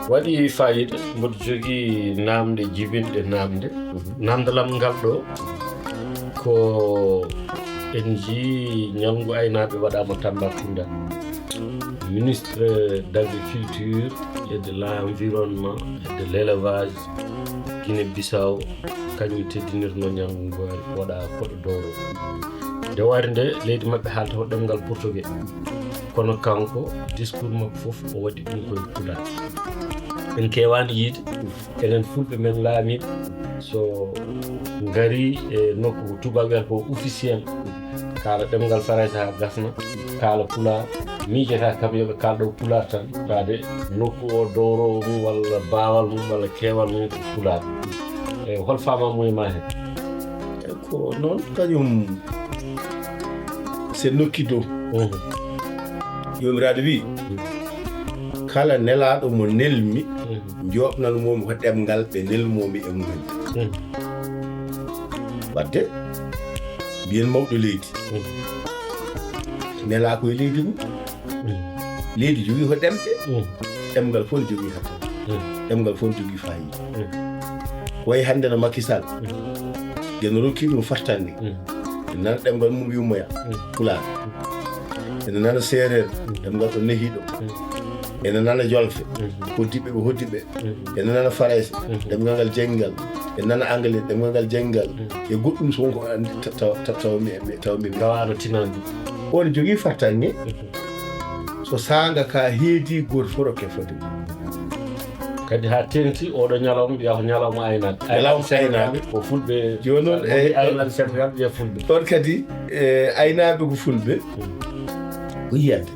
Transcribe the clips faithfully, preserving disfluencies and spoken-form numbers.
Waɗi faayiida, mboɗo jogii naamnde jibinɗe naamnde. Naamndal am ngal ɗo ko en njii ñalngu aynaaɓe waɗaama Tambacounda. Ministre d' agriculture et de l' environnement et de l' élevage Guinée Bissau, kañum teddinirno ñalngu ngu waɗa koɗo dowro. Nde wari nde leydi maɓɓe haalta ko ɗemngal portugais. Kono kanko discours makko fof o waɗi ɗum koye pulaar. En keewaani yiide enen fulɓe men laamiiɓe so ngari e nokku ko tubaak wiyata ko officiel, kaala ɗemngal farayse haa gasna, kaala pulaar, miijata kam yo ɓe kaal ɗo pulaar tan, taade nokku o dowrowo mum walla baawal mum walla keewal mum ko pulaar. E hol faama mum e ma heen? Ko noon kañum se nokki dow. Joomiraaɗo wii, kala nelaaɗo mo nelmi, njooɓnan moomi ko ɗemngal ɓe nelmoomi e mum. Wadde mbiyen mawɗo leydi nelaa ko e leydi mum. Leydi jogii ko ɗemɗe. Ɗemngal fof ne jogii hakkille. Ɗemngal fof ne jogii faayiida. Ko wayi hannde no Macky Sall, yen rokki ɗum fartanni. Ene nana ɗemngal mum yummoya pulaar. Ene nana seereer, ɗemngal ɗo nehiiɗo. Ene nana jolfe, hoddiɓe ɓe hoddiɓe. Ene nana farayse, ɗemngal ngal janngal. Ene nana anglais, ɗemngal ngal janngal. E goɗɗum so wonko anndi taw taw taw mi taw mi tawa ano tinani. Oɗo jogii fartanŋe. So saanga ka heedi, gooto fof rokke fodde. Kadi haa teŋti oɗo ñalawma wiya ko ñalawma aynaaɓe. Ñalawma aynaaɓe. Ko fulɓe. Jooni noon, e aynaaɓe Senegaal wiya fulɓe. Ɗoon kadi, e aynaaɓe ko fulɓe. Ko yiyande.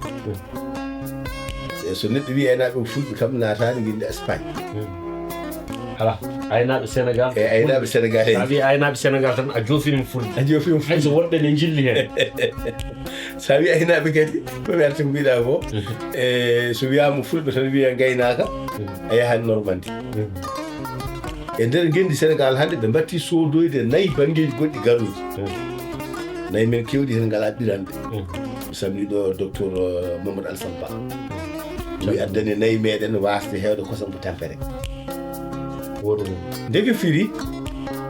E so neɗɗo wiyi aynaaɓe ko fulɓe, kam naataani ngindi Espagne. Ala aynaaɓe Senegaal. E aynaaɓe Senegaal. Sa wiyi aynaaɓe Senegaal tan a joofima fulɓe. A joofima fulɓe. Hay so woɗɓe ne njilli heen. Sa wiyi aynaaɓe kadi, ko ɓe arti ko mbiɗa ko. E so wiyaama fulɓe tan wiya ngaynaaka, a yahan Normandie. E nder ngenndi Senegaal hannde ɓe mbattii soodoyde nayi banngeeji goɗɗi garooji. Nayi men keewɗi heen ngalaa ɓiranɗe. Mi salminii ɗo docteur Mamadou Alassane Ba. Wi addani nayi meɗen waasde heewde kosam ko tampere. Woɗum. Ndeke firi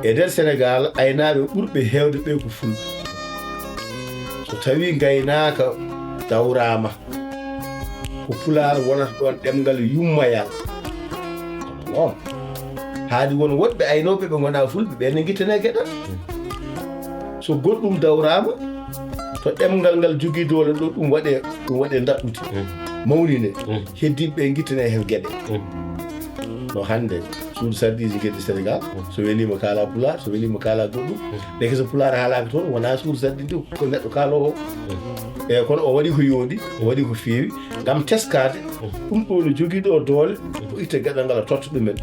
e nder Senegaal aynaaɓe ɓurɓe heewde ɓe ko fulɓe. So tawii ngaynaaka dawraama, ko pulaar wonata ɗoon ɗemngal yummoyal. Kono noon, haadi won woɗɓe aynooɓe ɓe ngonaa fulɓe, ɓeen ne ngittanee geɗal. So goɗɗum dawraama, to ɗemngal ngal jogii doole ɗo, ɗum waɗee, ɗum waɗee ndaɗɗudi, mawninee, heddiiɓe ɓe ngittanee heen geɗe. No hannde, suudu sarɗiiji geddi Senegaal, so weliima kaalaa pulaar, so weliima kaalaa goɗɗum, ndeke so pulaar haalaaka toon, wonaa suudu sarɗiiji ko neɗɗo kaaloowo. E kono o waɗi ko yooɗi, o waɗi ko feewi, ngam teskaade ɗum ɗo no jogii ɗo doole, o itta geɗal ngal o totta ɗumen.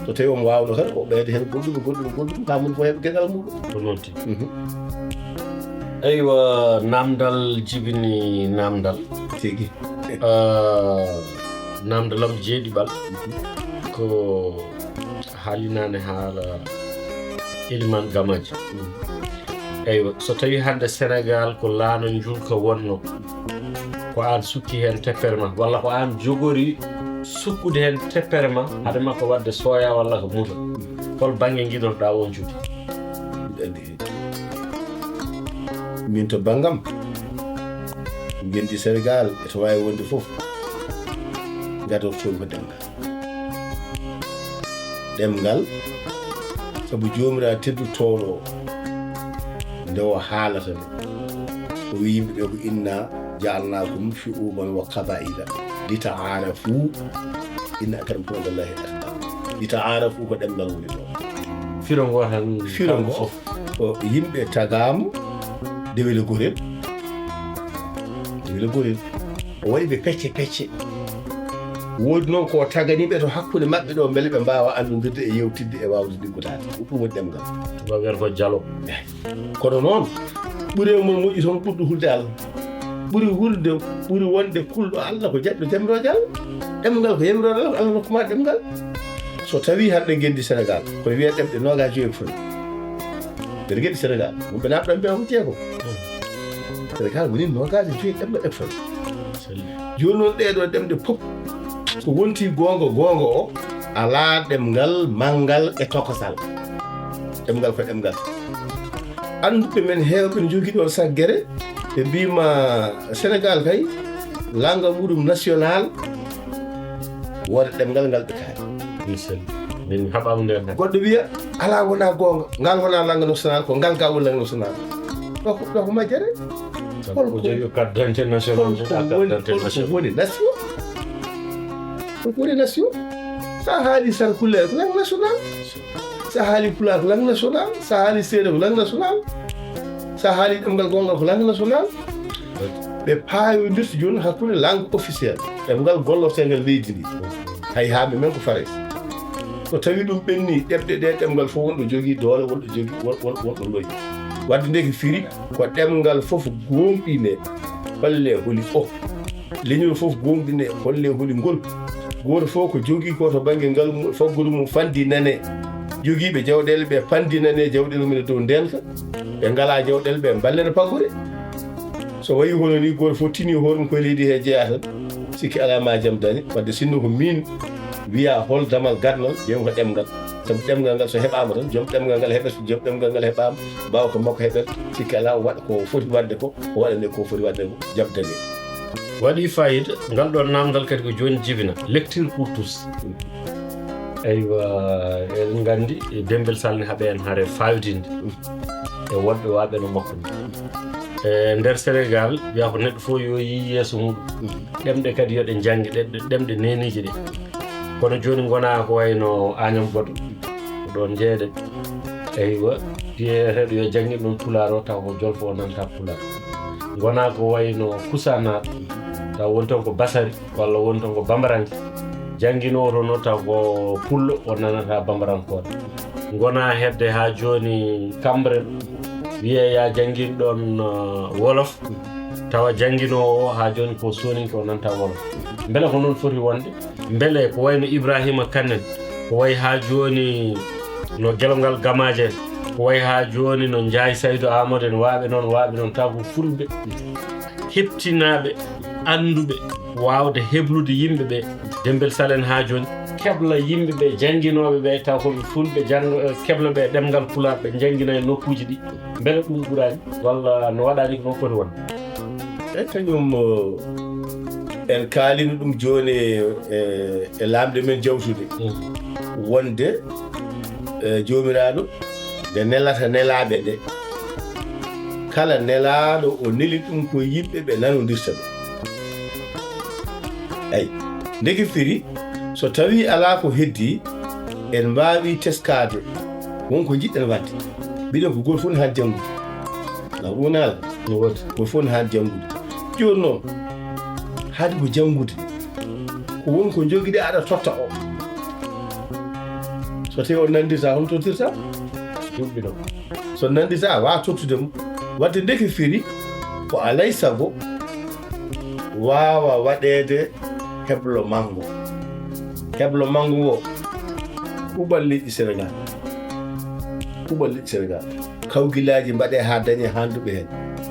So tawii omo waawno kadi, o ɓeyda heen goɗɗum, goɗɗum, goɗɗum, haa moni fof heɓa geɗal muɗum. Ko noon tigi. Eywa, naamndal jibini naamndal. Tigi. Ah, naamndal am jeeɗiɓal. Ko haalinaane haala Elimaan Gamaaji. Eywa, so tawii hannde Senegaal ko laana njulka wonno, ko aan sukki heen teppere ma, walla ko aan jogori sukkude heen teppere ma, hade makko waɗde sooya walla ko muta, hol bannge ngiɗorɗaa oon judi? Mbiɗa anndi heen. Min to banngam, ngenndi Senegaal e to waawi wonde fof, ngadortoo ko ɗemngal. Ɗemngal, sabu Joomiraaɗo teddutooɗo o, nde o haalata nde, o wiyi yimɓe ɓe ko inna ja'alnaakum shu'uban wa qabaa'ila li ta'aarafu, inna akramakum inda Llaahi atqaakum. Li ta'aarafu ko ɗemngal woni ɗo. Firo ngo tan. Firo ngo fof. O yimɓe tagaama dewel e gorel. Dewel e gorel. O waɗi ɓe pecce pecce. Woodi noon ko o tagani ɓe to hakkunde maɓɓe ɗo, mbele ɓe mbaawa anndondirde e yewtidde e waawde liggodaade. Ɗum ɗum woni ɗemngal. Tubaaɓe wiyata ko jalo. Eey. Kono noon, ɓuri e mon moƴƴi toon ɓurɗo hulde Allah. Ɓuri hulde, ɓuri wonde kulɗo Allah ko jaɓɗo jamirooje Allah. Ɗemngal ko yamirooje Allah, Allah rokku ma ɗemngal. So tawii hannde ngenndi Senegaal, kono wiyata ɗemɗe noogaas e joyi ko fulɓe. Nder ngenndi Senegaal, yimɓe naamɗo mbiya ko jeego. Senegaal woni noogaas e joyi ɗemɗe ɗe fulɓe. Jooni noon ɗee ɗoo ɗemɗe fof, So wonti goonga, goonga o alaa ɗemngal manngal e tokosal. Ɗemngal ko ɗemngal. Annduɓe men heewɓe no njogii ɗoon saggere, ɓe mbiima Senegaal kay, lannga muɗum national, wooda ɗemngal ngal ɓe kaali. Min haɓaama ndeen. Goɗɗo wiya, alaa, wonaa goonga, ngal wonaa lannga national, ko ngal gaa woni lannga national. Ɗo ko, ɗo ko majjere. Ko jogi carte d'identité national. Holko woni, holko woni nation? Holko woni nation? So a haalii sarkuleer ko langue national. So a haalii pulaar ko langue national. So a haalii seereer ko langue national. So a haalii ɗemngal goonga ko langue national. Ɓe paayondirta jooni hakkunde langue officielle, ɗemngal gollorteengal leydi ndi. Hay haaɓe men ko Farayse. So tawii ɗum ɓennii, ɗemɗe ɗe, ɗemngal fof wonɗo jogii doole, wonɗo jogii, won, won, wonɗo loyi. Wadde nde ko firi ko ɗemngal fof goongɗinee, hollee holi o. Leñol fof goongɗinee, hollee holi ngol. Gooto fof ko jogii ko to bannge ngalu mum, faggudu mum fanndinanee. Jogiiɓe jawɗeele ɓe panndinanee jawɗeele mum e dow ndeenka. Ɓe ngalaa jawɗeele ɓe mballana faggudu. So wayii hono nii gooto fof tinii hoore mum koye leydi he jeyaa tan, sikki alaa ma jam dañe. Wadde sinno ko miin wiyaa hol damal gadanal, ƴeew ko ɗemngal. Sabu ɗemngal ngal so heɓaama tan, joom ɗemngal ngal heɓat, so joom ɗemngal ngal heɓaama, mbaawka makko heɓat, sikki alaa o waɗa ko foti waɗde ko, o waɗane ko foti waɗde ko, jam dañe. Waɗi fayida, ngal ɗoon naamndal kadi ko jooni jibina, lecture pour tous. Eywa, eɗen nganndi Dembel Sall ne haɓe en hare fawdinde e woɗɓe waaɓe no makko ni. E nder Senegaal, wiyaa ko neɗɗo fof yo yii yeeso muɗum. Ɗemɗe kadi yo ɗe njannge, ɗe, ɗe, ɗemɗe neeniije ɗe. Kono jooni ngonaa ko wayno Agnam Bodo. Ko ɗoon njeeyɗen. Eywa, biyeteeɗo yo janngin ɗoon pulaar o, taw ko jolfo o nanta pulaar. Ngonaa ko wayno Kusanaaɓe, taw woni toon ko Basari, walla woni toon ko Bambaranke. Jannginoowo toon o, taw ko pullo, o nanata bambarankoore. Ngonaa hedde haa jooni Kambre, wiyee yaa janngin ɗoon, uh, Wolof, tawa jannginoowo o haa jooni ko Sooninke, o nanta Wolof. Mbele ko noon foti wonde? Mbele ko wayno Ibraahiima Kan en, ko wayi haa jooni no Gelongal Gamaaji en, ko wayi haa jooni no Njaay Saydu Aamadu en, waaɓe noon, waaɓe noon, taw ko fulɓe heɓtinaaɓe, annduɓe, waawde heblude yimɓe ɓe. Dembel Sall en haa jooni kebla yimɓe ɓe, jannginooɓe ɓe, taw ko ɓe fulɓe, janngo-, kebla ɓe ɗemngal pulaar, ɓe njanngina e nokkuuji ɗi. Mbele ɗum ɓuraani? Walla no waɗaani ko noon foti wonde? E kañum, en kaalino ɗum jooni e, e laamɗe men jawtuɗe. Wonde, e, Joomiraaɗo nde nelata nelaaɓe ɓe, kala nelaaɗo o neli ɗum ko yimɓe ɓe nanondirta ɓe. Eyi, ndeke firi, so tawii alaa ko heddii, en mbaawii teskaade won ko njiɗɗen waɗde. Mbiɗen ko gooto fof ne haani janngude. Na ɗum naala? No woodi. Gooto fof ne haani janngude. Jooni noon, haade ko janngude, ko won ko njogiɗaa aɗa totta o. So tawii o nanndirtaa, hono tottirtaa? Juɓɓino. So nanndirtaa, a waawaa tottude mo. Wadde ndeke firi, ko alaa e sago waawa waɗeede heblo manngo. Heblo manngo ngo, kuuɓal leƴƴi Senegaal. Kuuɓal leƴƴi Senegaal. Kawgilaaji mbaɗee haa dañee haanduɓe heen.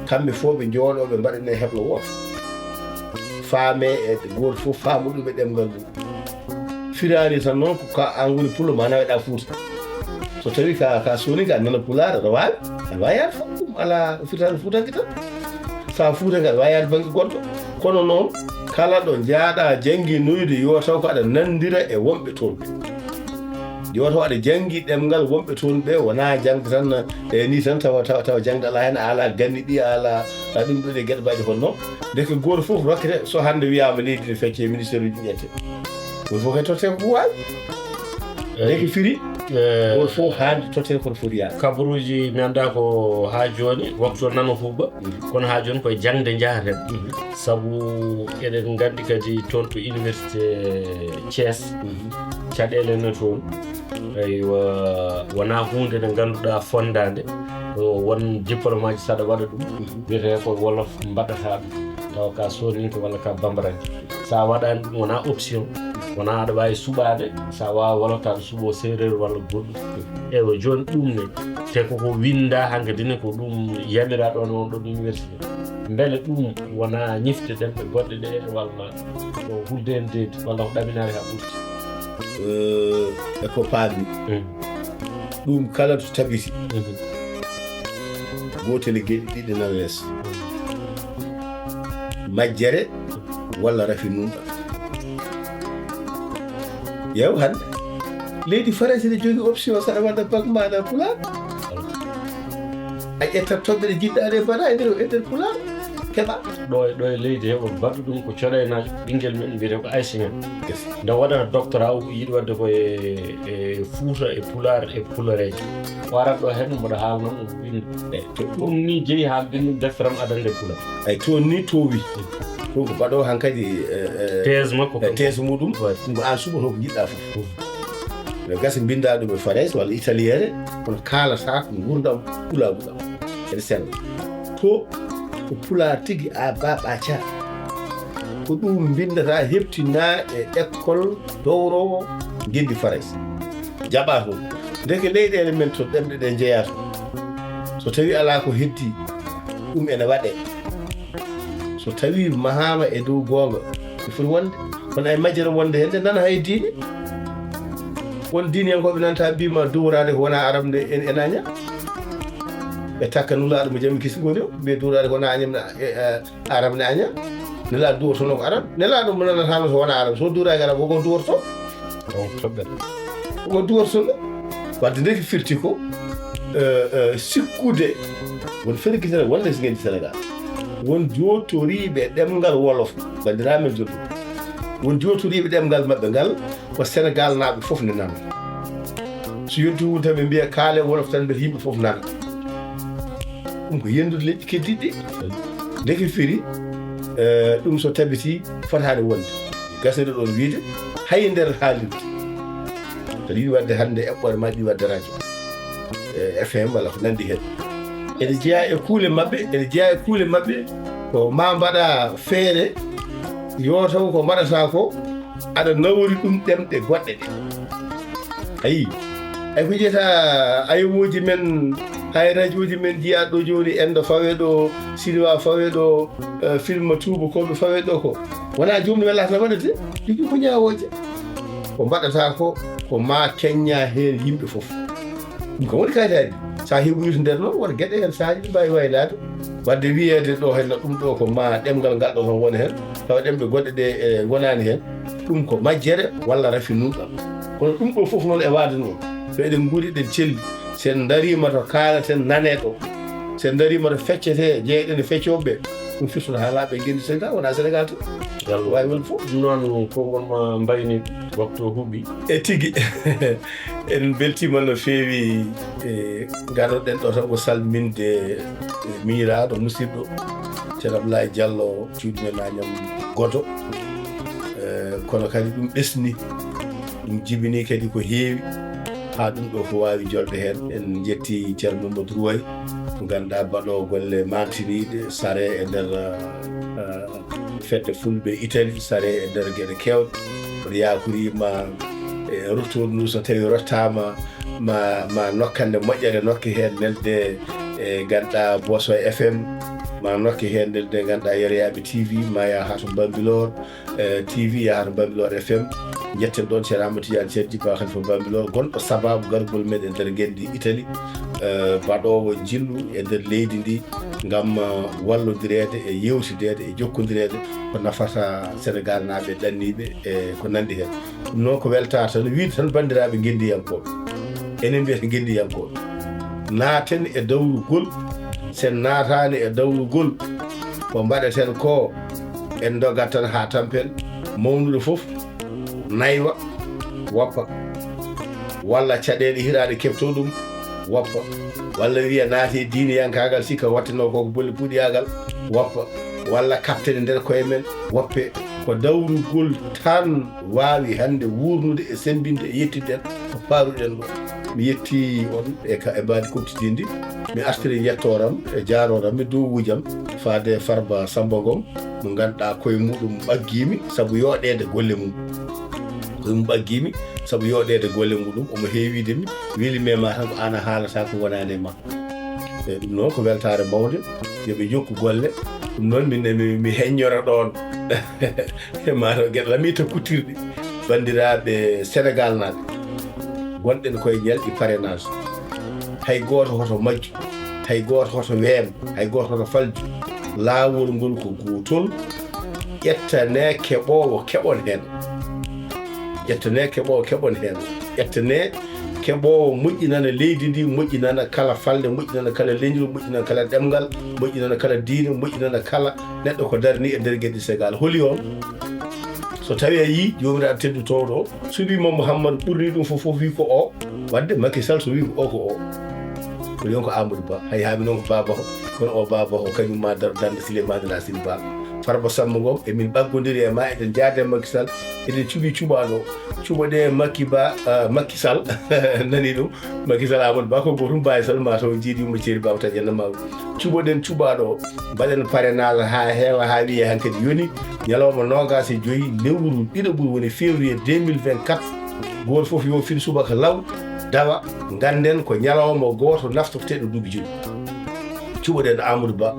Kamɓe fof ɓe njooɗoo, ɓe mbaɗanee heblo wooto. Faamee e gooto fof faamuɗo ɓe ɗemngal mum. Firaani tan noon ko ka aan woni pullo ma naweɗaa Fuuta. So tawii ka, ka Sooninke, aɗa nana pulaar, aɗa waawi, aɗa waawi yaade fof ɗum, alaa firtaani Fuutanke tan. So a Fuutanke, aɗa waawi yaade bannge goɗɗo. Kono noon, kala ɗo njaaɗaa jannginoyde, yo taw ko aɗa nanndira e wonɓe toon ɓe. Yo taw aɗa janngi ɗemngal wonɓe toon ɓe, wonaa jaŋde tan, e nii tan tawa, tawa, tawa jaŋde alaa heen, a alaa ganni ɗi, a alaa, a ɗum ɗo ɗe geɗe mbaɗi kono noon. Ndeke gooto fof rokkete, so hannde wiyaama leydi ne feccee, ministère uji ƴettee. Gooto fof kadi tottee ko waawi. Ndeke firi, gooto fof haani tottee kono foti yaade. Kabaruuji mi anndaa ko haa jooni, waktu o nana huuɓa, kono haa jooni koye jaŋde njahaten. Sabu eɗen nganndi kadi toon to université Thiès, caɗeele ne toon. Eywa, wonaa huunde nde ngannduɗaa fonndaande. Ɗo won diplôme aji, so aɗa waɗa ɗum, wiyetee ko wolof mbaɗataa ɗum, tawa ka sooninke walla ka bambaranke. So a waɗaani ɗum, wonaa option, wonaa aɗa waawi suɓaade, so a waawaa wolof, tawa aɗa suɓoo seereer walla goɗɗum. Eywa, jooni ɗum ne, te koko winndaa hankadi ne, ko ɗum yamiraa ɗoon e on ɗon université. Mbele ɗum wonaa ñifde ɗemɗe goɗɗe ɗe, walla ko hulde en deedi, walla ko ɗaminaare haa ɓurti? Eh, e ko paami. Mm. Ɗum kala to tabiti. Mhm. Gootel e geɗe ɗiɗi nana les. Majjere walla rafi nunɗa. Yew hannde. Leydi Farayse ne jogii option, saɗa waɗa bac maɗa pulaar. A ƴetta toɓɓe ɗe jiɗɗa ɗe mbaɗa e nder, e nder pulaar. Keɓa. Ɗo e, ɗo e leydi he, on mbaɗu ɗum ko coɗaynaajo, ɓinngel men mbiyetee ko Aysi men. Yes. Nde waɗana doctorat o, yiɗi waɗde ko e, e Fuuta, e Pulaar, e Pulareeje. O arat ɗo heen, mboɗo haalna mo, o winda. Eh, to, to. Ɗum ni jeyi haa binndum defteram adannde Pulaar. Ay, toon ni towi. Ɗum ko mbaɗo hankadi, eh, eh, thèse makko, eh, thèse muɗum. Ouais. Ɗum ko aan suɓoto ko jiɗɗa fof. Mm. No gasa mbinnda ɗum e Farayse walla Italiyeere, kono kaalata ko nguurndam pulaagu ɗam. Ene sella. To ko pulaar tigi a baaɓa ca. Ko ɗum mbinndata heɓtinaa e école dowrowo ngenndi Farayse. Jaɓa toon. Ndeke leyɗeele men to ɗemɗe ɗe njeyaa to. So tawii alaa ko heddii, ɗum ene waɗee. So tawii mahaama e dow goonga, ɓe foti wonde. Kono ay majjere wonde heen, nde nana hay diine. Won diiniyankooɓe nanta mbiima duworaade ko wonaa arab nde en, en aña. Ɓe takka nulaaɗo mo jami kisi ngoni o, mbiya duworaade ko wonaa añam na, e, e, arab ne aña. Nelaaɗo duwortono ko arab. Nelaaɗo mo nanataano so wonaa arab, so duworaaki arab, ko ko duworto? On toɓɓere. Ko ko duwortono? Wadde nde ko firti ko, eh, eh, sikkude won fergitere wonde so ngenndi Senegaal. Won jootoriiɓe ɗemngal wolof, banndiraaɓe men jolɓe. Won jootoriiɓe ɗemngal maɓɓe ngal, ko Senegaal naaɓe fof ne nana. So yonti woni tan ɓe mbiya kaale wolof tan mbete yimɓe fof nana. Ɗum ko yendude leƴƴi keddiɗi. Ndeke firi, eh, ɗum so tabiti fotaani wonde. Gasnde ɗoon wiide, hay nder haalirde. Aɗa yiɗi waɗde hannde eɓɓoore ma ɗi waɗde radio, eh, F M walla ko nanndi heen. Ene jeyaa e kuule maɓɓe, ene jeyaa e kuule maɓɓe ko ma mbaɗa feere, yo taw ko mbaɗata ko aɗa nawori ɗum ɗemɗe goɗɗe ɗe. Ayi, ay ko jeyata ayewooji men, hay radiooji men njiyaa ɗo jooni, Endo fawee ɗo, Siniwa fawee ɗo, eh, film tuubakooɓe fawee ɗo ko. Wonaa joomum welata waɗata, ɗi ko ñaawooje. Ko mbaɗata ko, ko ma keñña heen yimɓe fof. Ɗum kam woni kayitaji. So a heɓoyi to nder noon, won geɗe heen sahaaji ɗi mbaawi waylaade. Wadde wiyeede ɗo heen, ɗum ɗo ko ma ɗemngal ngal ɗo tan woni heen, tawa ɗemɗe goɗɗe ɗe, e, ngonaani heen. Ɗum ko majjere walla rafi nunɗal. Kono ɗum ɗo fof noon e waade noon, so eɗen nguuri eɗen celli, so en ndariima to kaalaten nanee ɗo, so en ndariima to feccetee, jeyɗen e feccooɓe ɓe, ɗum firtata haa laaɓa e ngenndi Senegaal, wonaa Senegaal tan. Yalla. Waawi wonde fof. Ɗum noon ko won ma mbayni waktu o huuɓi. E tigi. En mbeltiima no feewi, e, ngarɗo-ɗen ɗo tan ko salminde, e, miñiraaɗo, musidɗo, Ceerno Abdoulaye Diallo, cuuɗi men Agnam Godo. E, kono kadi ɗum ɓesni, ɗum jibini kadi ko heewi, haa ɗum ɗo ko waawi jolde heen. En njetti Ceerno Mamadou Ruway, mo ngannduɗaa baɗoowo golle maantiniiɗe, sare e nder, e, fedde fulɓe Italie, sare e nder geɗe keewɗe. Kono yaakoriima, e, retour ndu, so tawi rottaama, ma, ma nokkande moƴƴere nokke heen nelde, e, ngannduɗaa Boso F M, ma nokke heen nelde ngannduɗaa Yereyaaɓe T V, ma yaha to Bambilor, e, T V, yaha to Bambilor F M. Njetten ɗoon Ceerno Amadou Tidiane Thiel Jibba Khalifa Bambilor, gonɗo sababu gargol meɗen nder ngenndi Italie, e, baɗoowo njillu e nder leydi ndi ngam, e, wallodirede e yewtideede e jokkondireede ko nafata Senegaal naaɓe ɗanniiɓe e ko nanndi heen. Ɗum noon ko weltaare tan, wiyde tan banndiraaɓe ngenndiyankooɓe. Enen mbiyata ngenndiyankooɓe. Naaten e dawrugol, so en naataani e dawrugol, ko mbaɗeten ko, en ndogat tan haa tampen, mawnuɗo fof, naywa, woppa. Walla caɗeele hiiraaɗe keɓtoo ɗum, woppa. Walla wiya naati e diiniyankaagal, sikka wattanoo ko ko bolle puɗiyaagal, woppa. Walla kaɓten e nder koye men, woppe. Ko dawrugol tan waawi hannde wuurnude e semmbinde e yettinde en ko paaruɗen ɗo. Mi yetti on e ka, e mbaadi kuɓtidinndi. Mi artiri yettooram e jaarooram mi duwuujam faade Farba Samba Ngom, mo ngannduɗaa koye muɗum ɓaggii mi sabu yooɗeede golle mum. Koye mum ɓaggii mi sabu yooɗeede golle muɗum. Omo heewiide mi, weli mi e ma tan ko aan a haalata ko wonaani e ma. E ɗum noon ko weltaare mawnde, yo ɓe njokku golle, Ɗum noon min mi, mi heññora ɗoon. Maaro geɗe lamiita kuttirɗi banndiraaɓe Senegaal naaɓe, gonɗen koye ñalɗi parrainage. Hay gooto hoto majju, hay gooto hoto weem, hay gooto hoto falju. Laawol ngol ko gootol. Ƴettane keɓoowo keɓon heen. Ƴettane keɓoowo keɓon heen. Ƴettane keɓoowo moƴƴinana leydi ndi, moƴƴinana kala falnde, moƴƴinana kala leñol, moƴƴinana kala ɗemngal, moƴƴinana kala diine, moƴƴinana kala neɗɗo ko darni e nder gennde Senegaal. Holi on? So tawii a yii joomiraaɗo teddu towɗo suɓii mo Mouhammad ɓurni ɗum fof, fof wii ko o. Wadde Macky Sall so wii ko o ko o. Ko yon ko Amadou Ba. Hay haami noon ko Baba o. Kono o Baba o kañum ma dar darde Souleymane Racine Ba. Farba Samba Ngom, emin ɓaggondiri e ma, eɗen jaade e Macky Sall. Eɗen cuɓi cuɓaaɗo o. Cuɓoɗen Macky Ba, ah, Macky Sall. Nani ɗum? Macky Sall Amadou Ba ko gootum, Baye Sall ma taw jiidi yumma ceeri Baba Taƴe Namaru. Cuɓoɗen cuɓaaɗo o. Mbaɗen parrainage haa heewa, haa wiye hankadi yoni. Ñalawma noogaas e joyi lewru ɗiɗaɓuru woni février deux mille vingt-quatre. Gooto fof yo fin subaka law, dawa, ngannden ko ñalawma gooto naftorteeɗo duuɓi joyi. Cuɓoɗen Amadou Ba,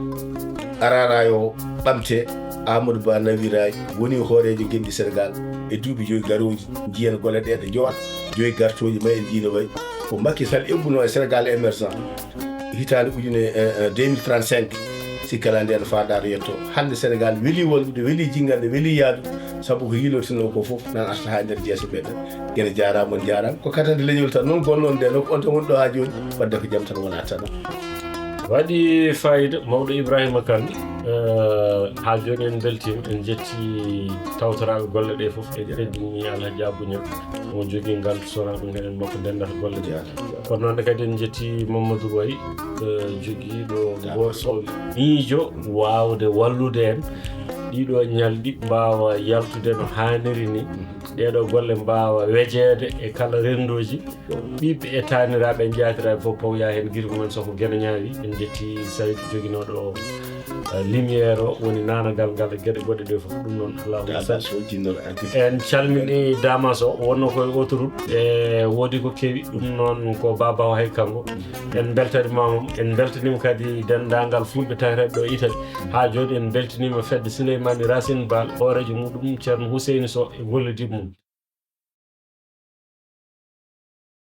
arara yo ɓamte, Amadou Ba nawiraay, woni hooreejo gennde Senegaal e duuɓi joyi garooji, njiyen golle ɗe ɗe njowat, joyi gartooji ma en njiino wayi. Ko Macky Sall eɓɓuno e Senegaal émergent. Hitaande ujune, eh, eh, deux mille trente-cinq, sikki alaa ndeen fadaare yetto. Hannde Senegaal weli wallude, weli jinngande, weli yahdu, sabu ko yiilotino ko fof nan arta haa nder jeese meɗen. Gene jaaraama, on njaaraama. Ko katante leñol tan noon gonnoon nde, nokku on tan woni ɗo haa jooni, wadde ko jam tan wona tan. Waɗi fayida, mawɗo Ibrahima Kane. Eh, haa jooni en mbeltiima, en njetti tawtoraaɓe golle ɗe fof, en teddini Alhaji Abou Niang, mo jogii ngal soraaɓe ngaɗen makko ndendata golle ɗe. Kono noon kadi en njetti Mamadou Roy, eh, jogiiɗo D'accord. Gooto miijo waawde wallude en. Ɗiɗo ñalɗi mbaawa yaltude no haaniri ni. Ɗeɗo golle mbaawa wejeede e kala renndooji. Ɓiɓɓe e taaniraaɓe e njaatiraaɓe fof pawya heen, gila ko men so ko Gene Ñaawi. En njetti Saydu joginooɗo, eh, lumière o, woni naanagal ngal e geɗe goɗɗe ɗe fof. Ɗum noon, allahumma salli. En calmini Damas o, wonno koye autoroute, e woodi ko kewi. Ɗum noon ko Baba o hay kanko. En mbeltaniima mo, en mbeltaniima kadi denndaangal fulɓe taweteeɓe ɗo Italie. Haa jooni en mbeltaniima fedde Souleymane Racine Ba, hooreejo muɗum Ceerno Huseyni Sow e gollidiiɓe mum.